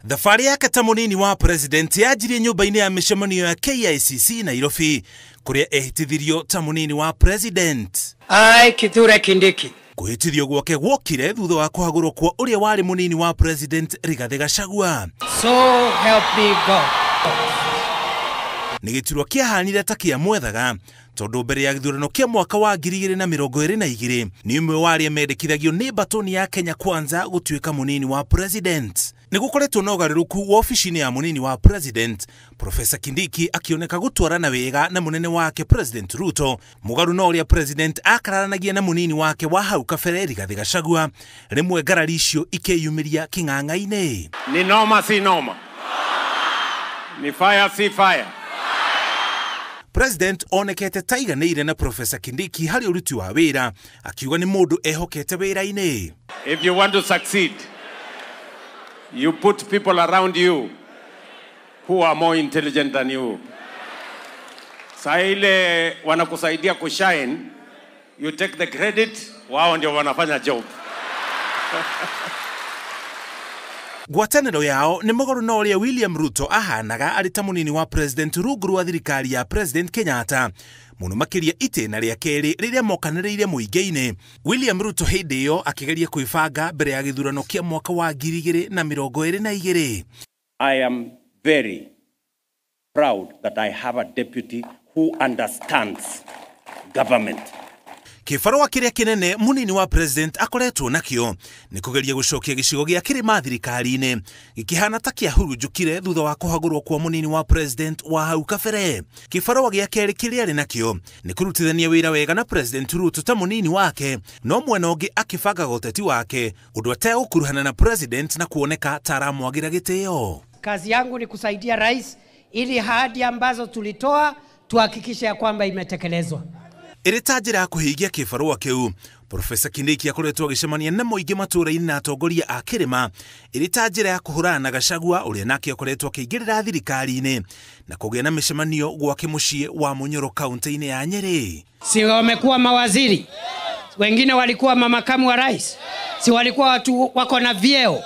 Thabarĩ yake ta mũnini wa president yanjirie nyũmba-inĩ ya mĩcemanio ya KICC Nairobi, kũrĩa ehĩtithirio ta mũnini wa president. I, Kithure Kindiki. Kũhĩtithio gwake gwokire thutha wa kũhagũrwo kwa ũrĩa warĩ mũnini wa president Rigathĩ Gachagua. So help me God. Nĩ gĩturwa kĩahanire ta kĩa mwethaga tondũ mbere ya gĩthurano kĩa mwaka wa 2022 nĩ ũmwe wa arĩa mendekithagio nĩ mbatoni ya Kenya Kwanza gũtuĩka mũnini wa president. Nĩ gũkoretwo na ũgarũrũku wobici-inĩ ya mũnini wa president, Profesa Kindiki akĩoneka gũtwarana wega na mũnene wake President Ruto, mũgarũ na ũrĩa president akararanagia na mũnini wake wa hau kabere Rigathĩ Gachagua, rĩmwe ngarari icio ikeyumĩria kĩng'ang'a-inĩ. Ni noma si noma? Ni fire si fire? President onekete taiganĩire na Profesa Kindiki harĩ ũruti wa wĩra, akiuga nĩ mũndũ ehokete wĩra-inĩ. If you want to succeed, you put people around you who are more intelligent than you. Saa ile wanakusaidia kushine, you take the credit, wao ndio wanafanya job. Ngwatanĩro yao nĩ mũgarũ na ũrĩa William Ruto ahanaga arĩ ta mũnini wa president rungu rwa thirikari ya President Kenyatta, mũno makĩria itĩna rĩa kerĩ rĩrĩa mokanĩrĩire mũingĩ-inĩ. William Ruto hĩndĩ ĩyo akĩgeria kwĩbanga mbere ya gĩthurano kĩa mwaka wa 2022. I am very proud that I have a deputy who understands government. Kĩbarũa kĩrĩa kĩnene mũnini wa president akoretwo nakĩo nĩ kũgeria gũcokia gĩcigo gĩa kĩrĩma thirikari-inĩ gĩkĩhana ta kĩahurunjũkire thutha wa kũhagũrwo kwa mũnini wa president wa hau kabere. Kĩbarũa gĩa kerĩ kĩrĩa arĩ nakĩo nĩ kũrutithania wĩra wega na President Ruto ta mũnini wake, no mwena ũngĩ akĩbanga ũteti wake ũndũ ategũkuruhana na president na kuoneka ta aramwagĩra gĩtĩo. Kazi yangu ni kusaidia rais ili ahadi ambazo tulitoa tuhakikishe ya kwamba imetekelezwa. Ĩrĩ ta njĩra ya kũhingia kĩbarũa kĩu, Profesa Kindiki akoretwo agĩcemania na mũingĩ matũũra-inĩ na atongoria a kĩrĩma ĩrĩ ta njĩra ya kũhũrana na Gachagua ũrĩa nake akoretwo akĩingĩrĩra thirikari-inĩ na kũgĩa na mĩcemanio gwake mũciĩ wa Munyoro kaunti-inĩ ya Nyeri. Si wamekuwa mawaziri, wengine walikuwa mamakamu wa rais, si walikuwa watu wako na vyeo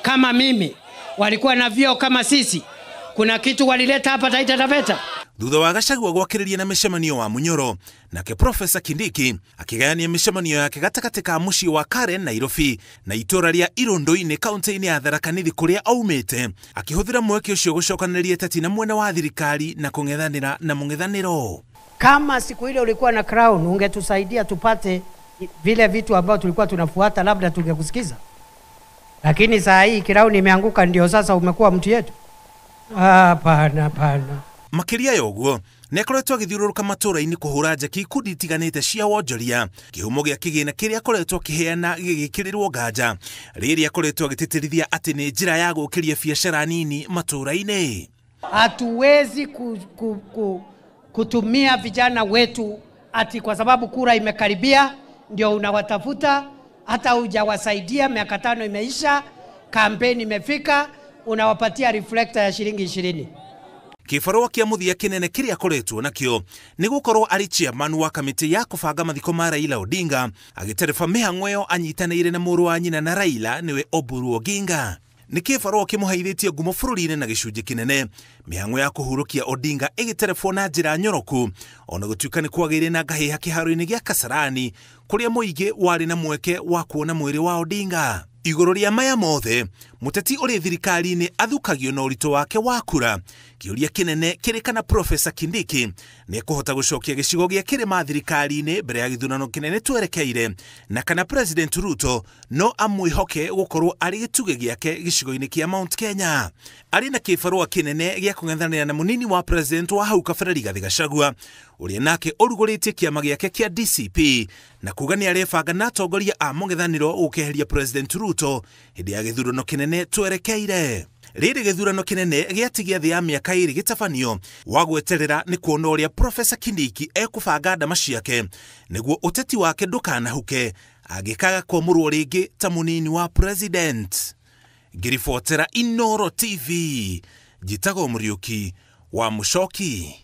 kama mimi, walikuwa na vyeo kama sisi. Kuna kitu walileta hapa Taita Taveta. Thutha wa Gachagua gwakĩrĩria na mĩcemanio wa Munyoro, nake Profesa Kindiki akĩgayania mĩcemanio yake gatagatĩ ka mũciĩ wa Karen Nairobi na itũũra rĩa Irũndũ-inĩ kaunti-inĩ ya Tharaka Nithi kũrĩa aumĩte, akĩhũthĩra mweke ũcio gũcokanĩrĩria ateti na mwena wa thirikari na kũng'ethanĩra na mũng'ethanĩro. Kama siku ile ulikuwa na crown ungetusaidia tupate vile vitu ambavyo tulikuwa tunafuata, labda tungekusikiza. Lakini saa hii crown imeanguka, ndio sasa umekuwa mtu yetu. Hapana, hapana. Makĩria ya ũguo nĩ akoretwo agĩthiũrũrũka matũũra-inĩ kũhũra njeki ikundi itiganĩte cia wonjoria, kĩhumo gĩa kĩgĩna kĩrĩa akoretwo akĩheana gĩgĩkĩrĩrwo nganja rĩrĩa akoretwo agĩtĩtĩrithia atĩ nĩ njĩra ya gũkĩria biacara nini matũũra-inĩ. Hatuwezi kutumia vijana wetu ati kwa sababu kura imekaribia ndio unawatafuta, hata hujawasaidia, miaka 5 imeisha, kampeni imefika, unawapatia reflector ya shilingi 20. Kĩbarũa kĩa mũthia kĩnene kĩrĩa akoretwo nakĩo nĩ gũkorwo arĩ chairman wa kamĩtĩ ya kũbanga mathiko ma Raila Odinga, agĩtereba mĩhang'o ĩyo anyitanĩire na mũrũ wa nyina na Raila nĩwe Oburu Oginga. Nĩ kĩbarũa kĩmũheithĩtie ngumo bũrũri-inĩ na gĩcunjĩ kĩnene, mĩhang'o ya kũhurũkia Odinga ĩgĩterebwo na njĩra nyoroku, ona gũtuĩka nĩ kwagĩire na ngahĩha kĩharo-inĩ gĩa Kasarani kũrĩa mũingĩ warĩ na mweke wa kuona mwĩrĩ wa Odinga. Igũrũ rĩa maya mothe, mũteti ũrĩ thirikari-inĩ athukagio na ũritũ wake wa kura. Kĩũria kĩnene kĩrĩ kana Profesa Kindiki nĩ ekũhota gũcokia gĩcigo gĩa kĩrĩma thirikari-inĩ mbere ya gĩthurano kĩnene twerekeire, na kana President Ruto no amwĩhoke gũkorwo arĩ gĩtugĩ gĩake gĩcigo-inĩ kĩa Mount Kenya. Arĩ na kĩbarũa kĩnene gĩa kũng'ethanĩra na mũnini wa president wa hau kabere Rigathĩ Gachagua, ũrĩa nake ũrugũrĩtie kĩama gĩake kĩa DCP na kuga nĩ arebanga na atongoria a mũng'ethanĩro gũkeheria President Ruto hĩndĩ ya gĩthurano kĩnene twerekeire. Rĩrĩ gĩthurano kĩnene gĩatigia thĩ ya mĩaka 2 gĩtabanio wa gweterera nĩ kuona ũrĩa Profesa Kindiki ekũbanga ndama ciake nĩguo ũteti wake ndũkanahuke angĩkaga kwamũrwo rĩngĩ ta mũnini wa president. Ngĩribotera Inooro TV, njĩtagwo Mũriũki wa Mũcoki.